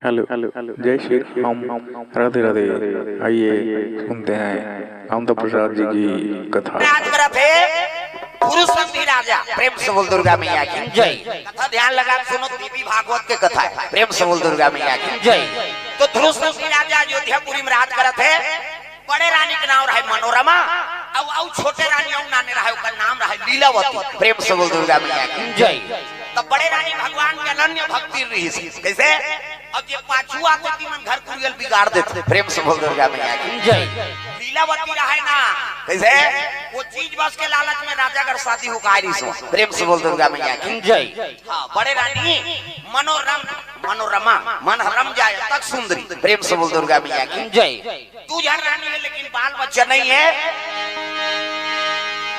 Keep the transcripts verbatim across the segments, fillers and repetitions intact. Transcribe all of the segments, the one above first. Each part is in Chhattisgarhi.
हेलो, जय श्री राम, राधे राधे। आइए, सुनते हैं कामता प्रसाद जी की कथा। राज करत हे धुरुसंधि राजा, प्रेम से बोल दुर्गा मैया की जय। कथा ध्यान लगा के सुनो, देवी भागवत के कथा है, प्रेम से बोल दुर्गा मैया की जय। तो धुरुसंधि राजा अयोध्यापुरी में राज करत हे। बड़े रानी के नाम रहे मनोरमा, अउ अउ छोटे रानी अउ नाने रहे, ओकर नाम रहे लीलावती। प्रेम से बोल दुर्गा मैया की जय। तो बड़े रानी भगवान के अनन्य भक्ति रहिस। कैसे? अब जे पाछू आते, तिमन घर कुरियल बिगाड़ देते। प्रेम से बोल दुर्गा मैया की जय। लीलावती रहे ना, कैसे? वो चीज बस के लालच में राजा घर शादी हुकारी सो। प्रेम से बोल दुर्गा मैया की जय। हाँ, बड़े रानी मनोरम, मनोरमा, मन रम जाए तक सुंदरी। प्रेम से बोल दुर्गा मैया की जय। दू झन रानी हे, लेकिन बाल बच्चा नहीं है।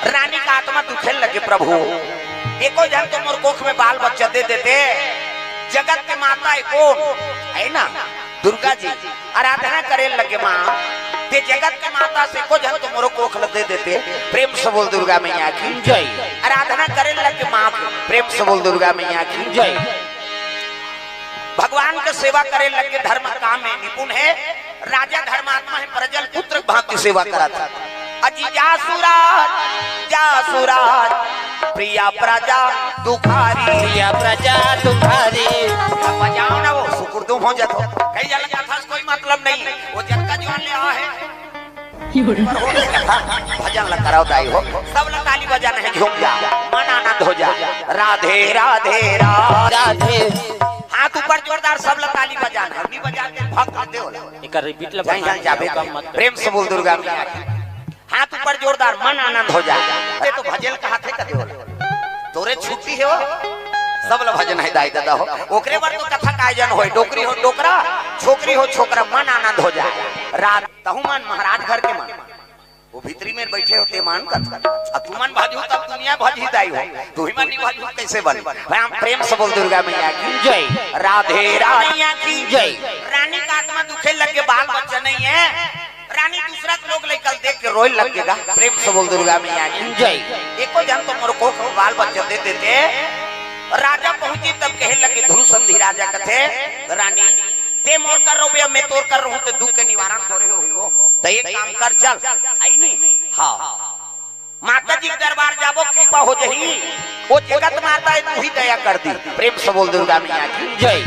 रानी का आत्मा दुखे लगे, प्रभु, एको झन तो मोर कोख में बाल बच्चा दे देते। जगत के माता हे कोन, है ना, दुर्गा जी। आराधना करे लगे माँ, ते जगत के माता से एको झन तो मोरो कोख ल दे देते। प्रेम से बोल दुर्गा मैया की जय। आराधना करे लगे माँ के, प्रेम से बोल दुर्गा मैया की जय। भगवान के सेवा करे लगे, धर्म काम में निपुण हे। राजा धर्मात्मा हे, प्रजल पुत्र भांति सेवा करत हे। अजी जा सुराज, जा सुराज, प्रिया प्रजा दुखारी। प्रिया प्रजा दुखारी। बजाओ ना वो, सुकुर तुम हो जातो। कई जन कथा से कोई मतलब नहीं, वो जन का जीवन ले आवा है। भजन ल कराओ दाई हो, सब ल ताली बजाना है, झूम जा, मन आनंद हो जा। राधे राधे राधे। राधे। हाथ ऊपर जोरदार, सब ल ताली बजाना है, नहीं बजा के भग कर दे होला। एकर repeat ल जय बना जय जाबे। मत कर। प्रेम से बोल दुर्गा मैया की। हाथ ऊपर जोरदार, मन आनंद हो जा। ते तो भजन कहा थे कदे होला, तोरे छुट्टी हे वो, सब ल भजन है दाई दादा हो। ओकरे बर तो कथा का आयोजन होय, डोकरी हो डोकरा, छोकरी हो छोकरा, मन आनंद हो जाए। रात तहु मन महाराज घर के मन, वो भीतरी में बैठे होते मान कर, अब तुमन भजहू तब दुनिया भजही दाई हो, तू ही मन नहीं भजहू कैसे बन? राम प्रेम से बोल दुर्गा मैया की जय। राधे राधे मैया की जय। रानी का आत्मा दुखे लगे, बाल बच्चा नहीं है। रानी दूसरा के लोग लइका देख के रोए लगेगा। प्रेम से बोल दुर्गा मैया की जय। एको झन तो मोर कोख में बाल बच्चा दे देते। राजा पहुंची तब कहे लगे, धुरुसंधि राजा कथे, रानी, ते मोर कर रहो, मैं तोर कर रहूं, तो दुख के निवारण थोड़े हो हुई हो। तो एक काम कर, चल, आई नहीं? हाँ, माता जी के दरबार जाबो, कृपा हो जही। वो जगत माता है, तू ही दया कर दी। प्रेम से बोल दुर्गा मैया की जय।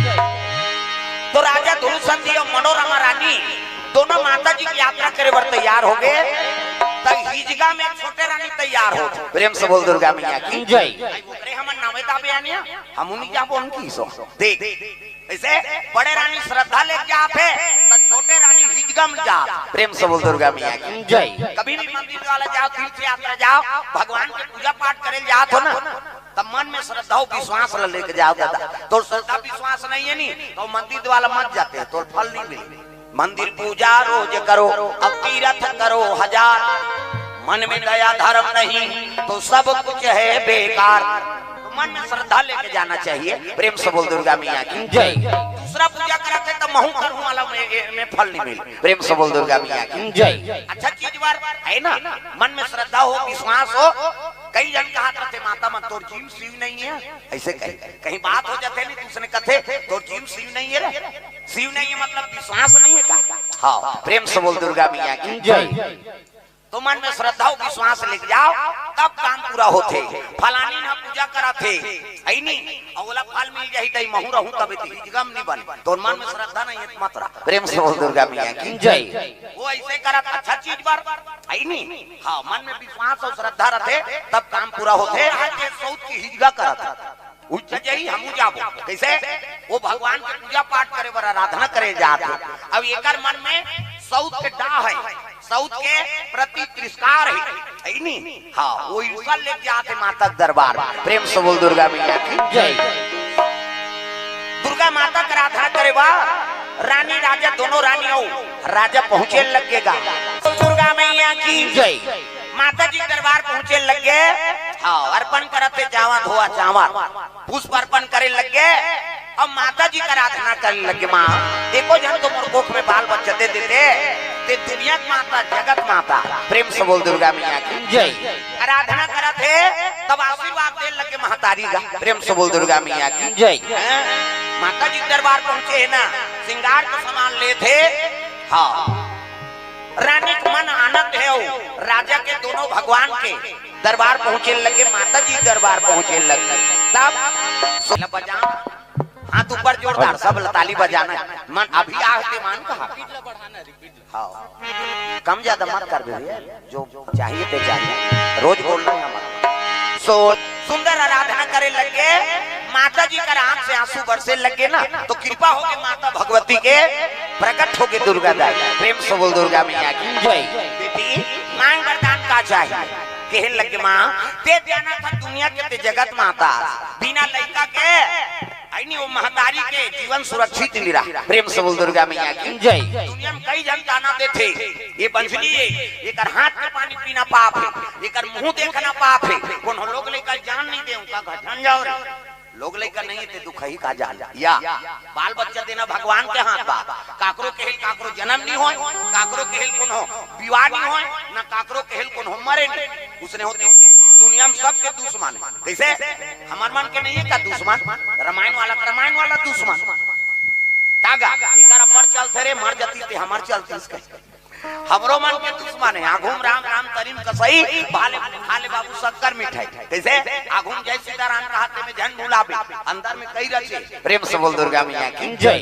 तो राजा धुरुसंधि और मनोरमा रानी दोनों माता जी की यात्रा करे बर तैयार हो गए। तब हिजगा में छोटे रानी तैयार हो। प्रेम से बोल दुर्गा मैया की जय। आई ओकरे हमन नावे दाबे आनिया, हम उन्हीं जाबो उनकी सो। देख, ऐसे बड़े रानी श्रद्धा ले जात हे, तो छोटे रानी हिजगा में जात। प्रेम से बोल दुर्गा मैया की जय। कभी भी मंदिर वाला जाओ, तीर्थ यात्रा जाओ, भगवान के पूजा पाठ करे जात हो ना, तब मन में श्रद्धा और विश्वास ल लेके जाओ दादा। तो श्रद्धा विश्वास नहीं है नी, तो मंदिर वाला मत जाते, तो फल नहीं मिले। मंदिर पूजा रोज करो, अब तीर्थ करो हजार, मन में दया धर्म नहीं तो सब कुछ है बेकार। तो मन में श्रद्धा लेके जाना चाहिए। प्रेम से बोल दुर्गा मैया की जय। दूसरा पूजा करत हे तो महू करूं वाला में, में फल नहीं मिले। प्रेम से बोल दुर्गा मैया की जय। अच्छा चीज बार है ना, मन में श्रद्धा हो, विश्वास हो। कई जन कहा करते, माता मन तोर जीव शिव नहीं है, ऐसे कहे। कहीं बात हो जाते नहीं, दूसरे कथे तोर जीव शिव नहीं है रे, शिव नहीं है मतलब विश्वास नहीं है का? हाँ, प्रेम से बोल दुर्गा मैया की जय। तो मन में श्रद्धा और विश्वास लेके जाओ, तब काम पूरा होथे। फलानी ना पूजा करत हे, है नी, और ओला फल मिल जाही, तई महू रहूं तब इतनी गम नहीं बन। तो मन में श्रद्धा नहीं है, मत रख। प्रेम से बोल दुर्गा मैया की जय। वो ऐसे करत अच्छा चीज बर, है नी? हाँ, मन में विश्वास और श्रद्धा रथे, तब काम पूरा होथे। आज के सौत की हिजगा करत, उज्जै जही हमू जाबो। कैसे? वो भगवान के पूजा पाठ करे बर, आराधना करे जात हे। अब एकर मन में सौत के डाह है, सौत के प्रति तिरस्कार है, है नी? हाँ, वो ईर्षा लेके जात हे माता के दरबार। प्रेम से बोल दुर्गा मैया की जय। दुर्गा माता के आराधना करे बर रानी राजा दोनों रानी अउ राजा पहुंचे लगेगा। दुर्गा मैया की जय। माता जी के दरबार पहुंचे लगे। हाँ, अर्पण करत हे जावा धोवा चावल, पुष्प अर्पण करे लगे। अब माता जी के आराधना करे लगे, माँ, एको झन तो मोर कोख में बाल बच्चा दे देते, ते दुनिया के माता, जगत माता। प्रेम से बोल दुर्गा मैया की जय। आराधना करत हे, तब आशीर्वाद दे लगे महतारी का। प्रेम से बोल दुर्गा मैया की जय। हैं? माता जी दरबार पहुंचे हे ना, श्रृंगार के सामान लेथे। हाँ, रानी के मन आनंद हे, अउ राजा के दोनों भगवान के दरबार पहुंचे लगे, माता जी दरबार पहुंचे लगे। तब ल बजा, हाथ ऊपर जोरदार, सब ल ताली बजाना हे। मन अभी आते मान कहा। हाँ, कम ज्यादा मत कर भैया, जो चाहिए ते चाहिए, रोज बोलना है हमारा। सो सुंदर आराधना करे लगे, माता जी कर आंख से आंसू बरसे लगे ना, तो कृपा होके माता भगवती के, प्रकट होके दुर्गा दाई। प्रेम से बोल दुर्गा मैया की जय। बेटी, मांग वरदान का चाहिए? कहे लगे, माँ, ते जाना था दुनिया के ते जगत माता, बिना लइका के, अइनी वो महतारी के जीवन सुरक्षित नहीं रहा। प्रेम से बोल दुर्गा मैया की जय। दुनिया में कई जन ताना देथे, ये बंझली हे, एकर हाथ के पानी पीना पाप हे, एकर मुंह देखना पाप हे। कोनो लोग लइका जान नहीं दे, उनका घर जान जाओ रे। लोग लइका नहीं हे ते दुखही का जान या। बाल बच्चा देना भगवान के हाथ बा। काकरो केहेल काकरो जन्म नहीं होय, काकरो केहेल कोनो विवाह नहीं होय, ना काकरो केहेल कोनो मरे नहीं। उसने होती दुनिया में सबके दुश्मन हे। कैसे? हमर मन के नहीं हे का दुश्मन? रामायण वाला, रामायण वाला दुश्मन। तागा, इकर अब्बड़ चलथे रे, मर जाती ते हमर चलती इसके। हमरो मन के दुश्मन हे। आघूम राम राम तरिम कसई, भाले खाले बाबू शक्कर मिठाई। कैसे? आघूम जय सीताराम कहाते में जन भुलावे, अंदर में कई रचे। प्रेम से बोल दुर्गा मैया की जय।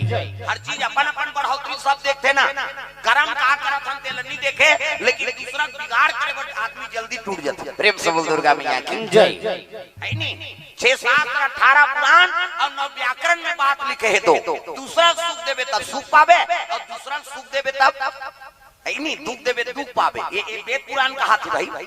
हर चीज अपन अपन बढ़ोतरी सब देखथे ना, करम का करत हन तेला नहीं देखे, लेकिन दूसरा के बिगाड़ करे बर आदमी जल्दी टूट जाथे। प्रेम से बोल दुर्गा मैया की जय। हे नहीं? छह शास्त्र, अठारह पुराण अउ नौ व्याकरण में बात लिखे हे, तो दूसरा सुख देबे तब सुख पाबे, अउ दूसरा सुख देबे तब, हे नहीं, दुख देबे दुख पाबे। ये, ये वेद पुराण कहाथे भाई।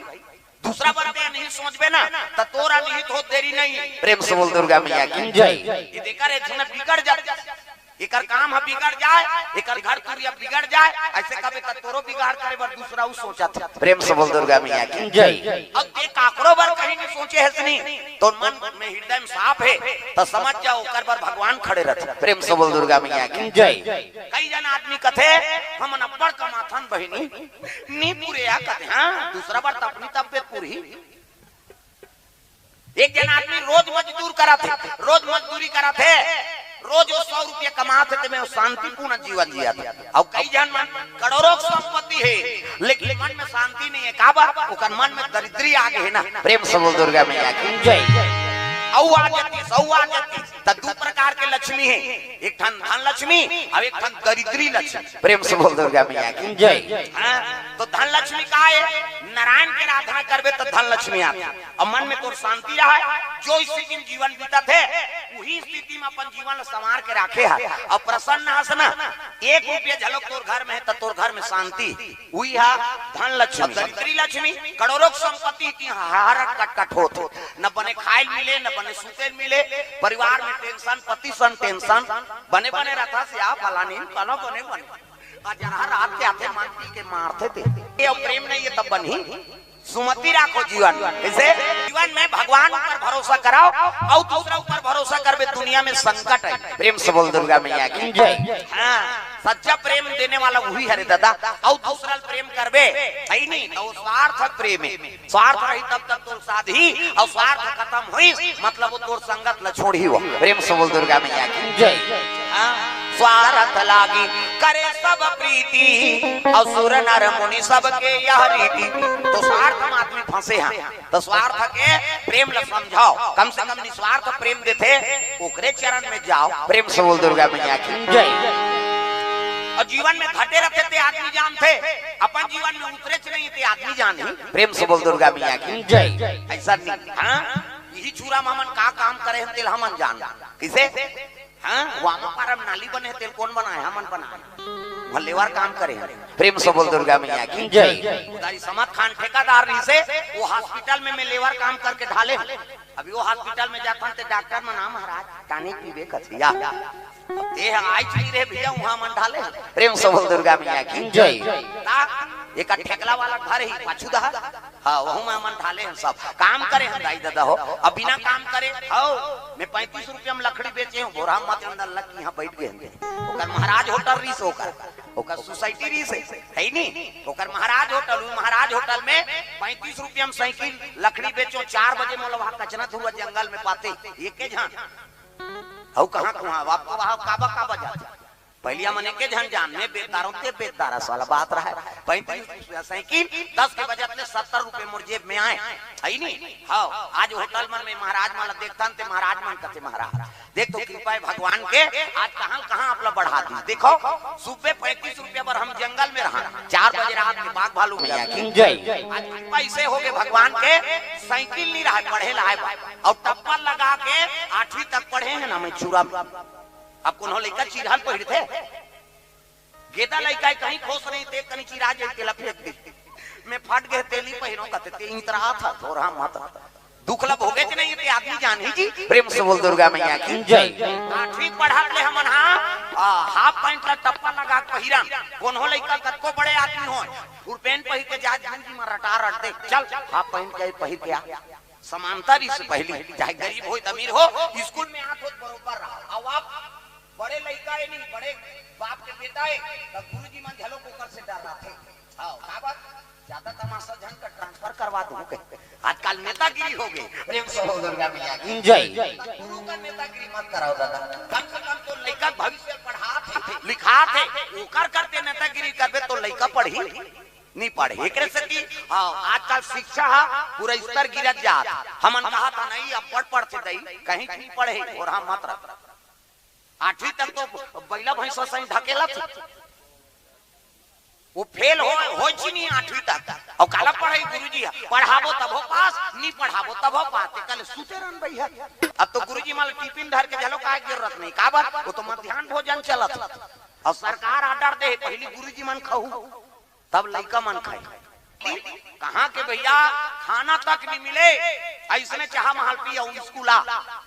दूसरा बर ते नहीं सोचबे ना, त तोर अनिहित हो देरी नहीं। प्रेम से बोल दुर्गा मैया की जय। ये देखा रे, झन बिगड़ जाथे, एकर काम ह बिगड़ जाय, एकर घर तुरिया बिगड़ जाय, अइसे कबे त तोरो बिगाड़ करे बर दूसरा उ सोचथे। प्रेम से बोल दुर्गा मैया की जय। अब ते काकरो बर कहीं नहीं सोचे हस नहीं, तोर मन में हृदय में साफ हे, त समझ जाओ ओकर बर भगवान खड़े रथे। प्रेम से बोल दुर्गा मैया की जय। कई जन आदमी कथे, हमन अब्बड़ कमाथन बहिनी, नी पुरे या कथे, हाँ, दूसरा बर त अपनी तबियत पूरी। एक जन आदमी रोज मजदूर करत हे, रोज मजदूरी करत हे, रोज वो सौ रुपया कमात हे, ते में वो शांतिपूर्ण जीवन जियत हे। अउ कई जन मन करोड़ों के संपत्ति हे, लेकिन मन में शांति नहीं हे। काबर? ओकर मन में दरिद्री आ गे हे ना। प्रेम से बोल दुर्गा मैया की जय। अउ आ जाती, सौ आ जाती, त दू प्रकार के लक्ष्मी हे, एक ठन धन लक्ष्मी अउ एक ठन दरिद्री लक्ष्मी। प्रेम से बोल दुर्गा मैया की जय। हाँ, तो धन लक्ष्मी का हे? नारायण के आराधना करबे त धन लक्ष्मी आथे। अउ मन में तोर शांति रहे, जो स्थिति में जीवन बीतत हे, उही स्थिति में अपन जीवन ला संवार के राखे हस अउ प्रसन्न हस ना, एक रुपया झलक तोर घर में हे, त तोर घर में शांति, उही हा धन लक्ष्मी। अउ दरिद्री लक्ष्मी, करोड़ों के संपत्ति, इतनी हाहाकार कटकट होत हे, न बने खाए मिले, न बने सूते मिले, परिवार में tension, पति सन tension, बने बने रहत हस या फलानी, कला बने बने। आज यहाँ रात के आथे मार पी के मारथे ते। ये प्रेम नहीं हे तब बनही। सुमति राखो जीवन में। कैसे? जीवन में भगवान ऊपर भरोसा कराओ अउ दूसरा ऊपर भरोसा करबे, दुनिया में संकट हे। प्रेम से बोल दुर्गा मैया की जय। हाँ, सच्चा प्रेम देने वाला उही हरे दादा। अउ दूसरा प्रेम करबे, हे नहीं, त वो स्वार्थ प्रेम हे। स्वार्थ रही तब तक तोर साधही, अउ स्वार्थ खतम होइस, मतलब वो तोर संगत ला छोड़ही वो। प्रेम से बोल दुर्गा मैया की जय। हाँ, स्वार्थ लागी करे सब प्रीति, अउ सुर नर मुनि सबके यह रीति। तो स्वार्थ में आदमी फंसे हे, त स्वार्थ के प्रेम ला समझाओ, कम से कम निस्वार्थ प्रेम देथे, ओकरे चरण में जाओ। प्रेम से बोल दुर्गा मैया की जय। अउ जीवन में घटे रथे ते आदमी जानथे, अपन जीवन में उतरेच नहीं ते आदमी जानही। प्रेम से बोल दुर्गा मैया की जय। अइसा नहीं, हाँ, इही छुरा में हमन का काम करे हन तेला हमन जान। किसे? हाँ, वामा पारा में नाली बने हे, तेला कोन बनाए? हमन बनाए। वहाँ labour काम करे हे। प्रेम से बोल दुर्गा मैया की जय। उधारी समत खान ठेकेदार रहिसे, वो hospital में मैं labour काम करके ढाले हँव। अभी वो hospital में जाथन ते doctor मन, "हाँ महाराज, tonic पीबे कथे या?" अब ते ह आइच नहीं रहे भैया, वहाँ मन ढाले हँव। प्रेम से बोल दुर्गा मैया की जय। ता एक ठेकला वाला घर ही पाछू दहा, हाँ, वहू में हमन ढाले हन सब। काम करे हन दाई ददा हो, अब बिना काम करे, हव, मैं पैंतीस रुपया में लकड़ी बेचे हँव, बोरा मत अंदर लग के यहाँ बैठ गे हन। ओकर महाराज होटल रहिस, ओकर, ओकर society रहिस, हे नी? ओकर महाराज होटल, उ महाराज होटल में पैंतीस रुपया में साइकिल, लकड़ी बेचों, चार बजे मोला वहाँ कचना धुआ जंगल में पाते, एके झन। अउ कहाँ कुआं, अब आपको वहाँ काबा काबा जाते। पहली हमन एके झन जान में बेचदार हों, ते बेचदार अस वाला बात रहा है। पैंतीस रुपया साइकिल, दस के बजट ले सत्तर रुपये मोर जेब में आए, है नी? हाँ, आज होटल मन में महाराज मन ला देखथन, ते महाराज मन कथे, महाराज देख तो कृपा है भगवान के, आज कहाँ कहाँ आप ला बढ़ा दी। देखो, सुबह पैंतीस रुपया बर हम जंगल में रहा, चार बजे रात के बाघ भालू में आके जय। आज कृपा इसे हो गए भगवान के, साइकिल नहीं रहा, पढ़े ला आए बा, अउ टप्पा लगा के आठवीं तक पढ़े हैं ना मैं चूरा में। अब कोनो लइका चिरहल पहिरथे, गेदा लइका है, कहीं खोस नहीं, ते कहीं चिरा जाए, तेला फेंक दे। मैं फट गए, तेली पहिरो कथे, ते इतरा था, थोड़ा मत। दुख ला भोगे के नहीं, ते आदमी जान ही जी। प्रेम से बोल दुर्गा मैया की जय। आठवीं पढ़त ले हमन, हाँ, आ, हाफ पैंट ला टप्पा लगा के पहिरन, कोनो लइका कतको बड़े आदमी हो, फुल पैंट पहिर के जा, गुरुजी मां रटा रट दे, चल, हाफ पैंट के पहिर के आ। समानता रहिस पहली, चाहे गरीब हो, अमीर हो, स्कूल में आत होत बरोबर रहा। अब आप बड़े लइका है नहीं, बड़े बाप के बेटा है, तब गुरुजी मन झलो ओकर से डर रहा थे। हाँ, का बात? ज्यादा तमाशा झन का ट्रांसफर करवा दूं के? आजकल नेतागिरी हो गई। प्रेम से हो दुर्गा मैया की जय। गुरु का नेतागिरी मत कराओ दादा। कम से कम तो लइका भविष्य पढ़ात है, लिखात है, ओकर करते नेतागिरी करबे तो लइका पढ़ी, नहीं पढ़े। एकरे से कि, हाँ, आजकल शिक्षा हा पूरा स्तर गिरत जात। हमन कहा था नहीं, अब पढ़ पढ़ते दई, कहीं नहीं पढ़े, और हम मत रख। आठवीं तक तो बैला भैंसा सही ढकेलत। वो फेल हो, हो ची नहीं आठवीं तक। अउ काला पढ़ाई गुरुजी हा, पढ़ाबो तभो पास, नहीं पढ़ाबो तभो पास। ते कल सुते रहन भैया। अब तो गुरुजी माल टिफिन धर के झलो काय जरूरत नहीं। का बात? वो तो मध्यान्ह भोजन चलत। अउ सरकार आर्डर दे, पहली गुरुजी मन खाऊ, तब लइका मन खाई। कहाँ के भैया, खाना तक नहीं मिले, ऐसने चाह महल पिया स्कूल आ,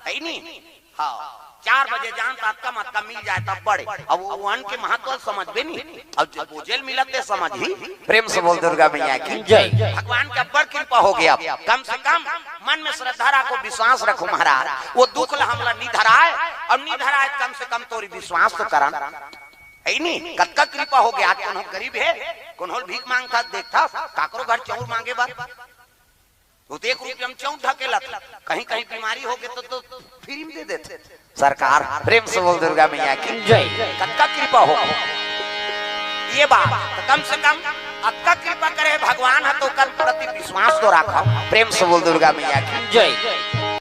है नी? हाँ, चार बजे जान, तब कम अतका मिल जाए, तब बड़े। अब वो अन्न के महत्व समझबे नहीं। अब जो भोजन मिलत ते समझ ही। प्रेम से बोल दुर्गा मैया की जय। भगवान के अब्बड़ कृपा हो गया। कम से कम मन में श्रद्धा रखो, विश्वास रखो महाराज, वो दुख ला हमला नहीं धराए, और नहीं धराए, कम से कम तोरी विश्वास तो करन। है नी? कतका कृपा हो गया। आज कोनो गरीब है, कोनो भीख मांगता देखता, काकरो घर चाउर मांगे बर, तो एक रुपया में चाउर ढकेलत। कहीं कहीं बीमारी हो गए तो, तो फ्री में दे देते सरकार। प्रेम से बोल दुर्गा मैया की जय। कतका कृपा हो। ये बात तो कम से कम अतका कृपा करे भगवान है तो कर प्रति विश्वास तो रखो। प्रेम से बोल दुर्गा मैया की जय।